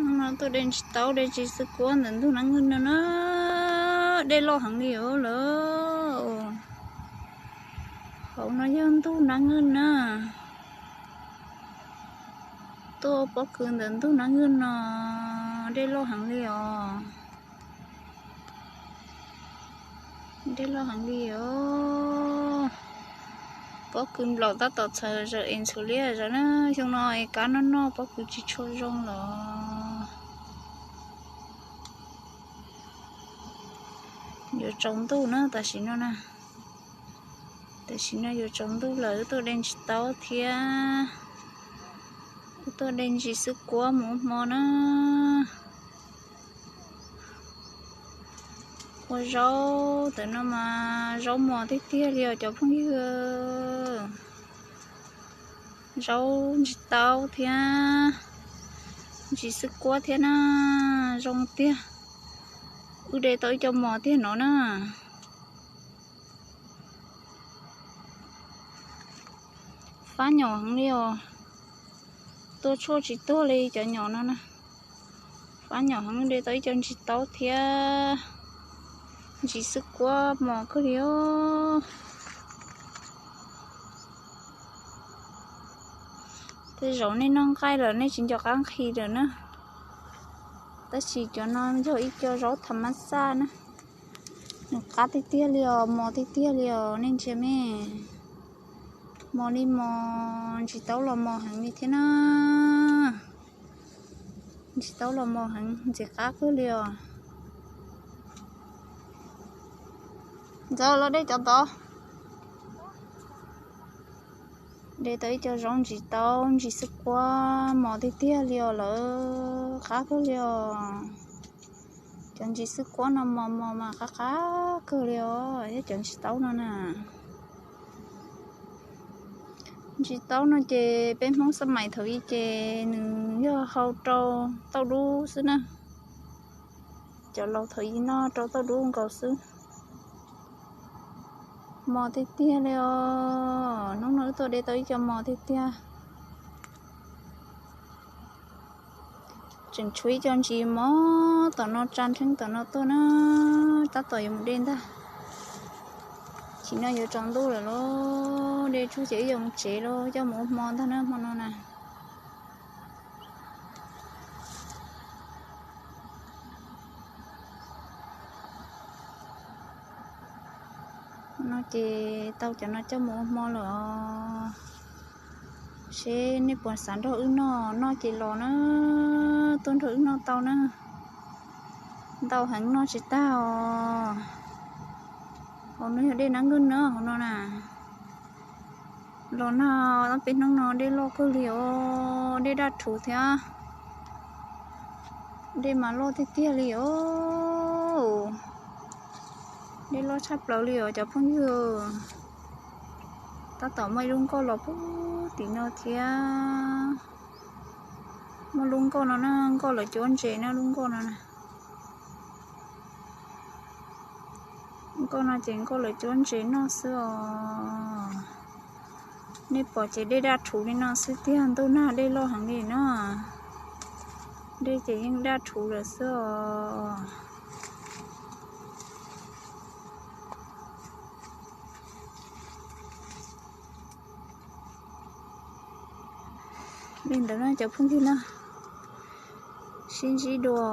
No tuaj de ntsis taub de ntsis xwb kuab ntawm ntug nab nwj no na, dej loj heev li os lawm. Hauv no yog ntug nab nwj na. Tuaj pob kws ntawm ntug nab nwj no, dej loj heev li os. Dej loj heev li os. Pob kws nplaum tab tom txhawv zawm es ntxhuv liab zawv na. Xyoo no es kab noj noj pob kws tsis tshua zoo los. Yuav tsaus ntuj na tam sim no na. Tam sim no yuav tsaus ntuj lawm, wb tuaj de ntsis taub thiab. Wb tuaj de ntsis xwb kuab mus ua hmo na. Ua zaub ntawm no mas zaub mos tiag tiag li os cov phooj ywg. Zaub ntsis taub thiab ntsis xwb kuab thiab na, zoo tiag. Wb de tau ib co mos tiag no na. Fab nyom heev li os. Tua tshuaj tsis tuag li cov nyom no na. Fab nyom heev, de tau ib co ntsis taub thiab ntsis xwb kuab mos kawg li os. Tej zaum nej noj nqaij lawm nej tsis nco qab nqhis lawm na. Tab sis cov no yog ib co zaub tham mab xaj na. Nws qab tiag tiag li os, mos tiag tiag li os nej ntsia me. Mos li mos, ntsis taub los mos heev li thiab na. Ntsis taub los mos heev, ntxim qab kawg li os. Ntxawm los de cov ntawd. De tau ib co zaub ntsis taub ntsis xwb kuab mos tiag tiag li os lawm, qab kawg li os. Cov ntsis xwb kuab no mos mos mas qab qab kawg li os, thiab cov ntsis taub no na. Ntsis taub no ces peb Hmoob xab mais thaum ub ces nws yog hau rau tauj dub xwb na. Cov laus thaum ub noj rau tauj dub nkaus xwb. Mos tiag tiag li os, hnub no wb tuaj de tau ib co mos tiag tiag. Tseem tshuav ib co ntsis mos tom no tsa nrheeb tom no tuaj na, tab tom yuav mus de ntag. Tam sim no yuav tsaus ntuj lawm lauj, de tshuaj ces wb yuav mus tsev lauj, coj mus ua hmo ntag na hmo no na. No ces tau cov no coj mus ua hmo lawm os. Seb nej puas xav nrog wb noj, noj ces los na, tuaj nrog wb noj tau na. Ntau heev noj tsis tag os. Hauv no yog dej nab nkawj na, hauv no na. Los nag, peb hnub no dej loj kawg li os, dej daj rhuv thiab. Dej mas loj tiag tiag li os. Dej loj tshaj plaws li os cov phooj ywg. Tab tom muaj ib lub nkoj los puag tim no thiab. Muaj lub nkoj no na, nkoj lawv cuab ntses na, lub nkoj no na. Nkoj no ces nkoj lawv cuab ntses noj xwb os. Nej pom ces dej daj rhuv li no xwb tiag, ntuj nag dej loj heev li na. Dej ces yeej daj rhuv lawm xwb os. Li ntawd na cov phooj ywg na, sib ntsib dua.